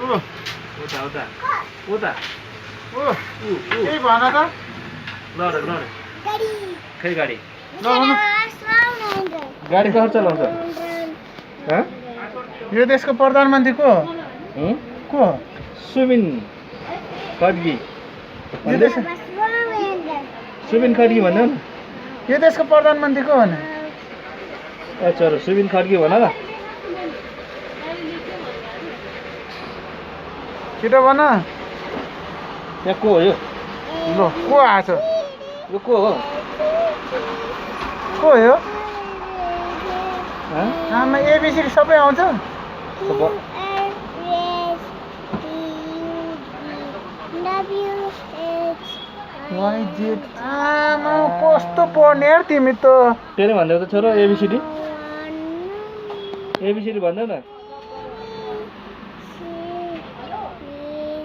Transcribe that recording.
उता उता उता केही भन त ल खै गाडी ल भन गाडी कसरी चलाउँछ यो देशको प्रधानमन्त्री को को सुबिन खड्गी यो देश सुबिन खड्गी भन्नु न यो देशको प्रधानमन्त्री को भने अच्छा सुबिन खड्गी भन न छिटो भन त्यहाँ को हो यो ल को आएछ यो को हो को हो आमा एबिसी सबै आउँछ आमा कस्तो पढ्ने यार तिमी त त्यसले भन्दै त छोरो एबिसिडी भन्दै न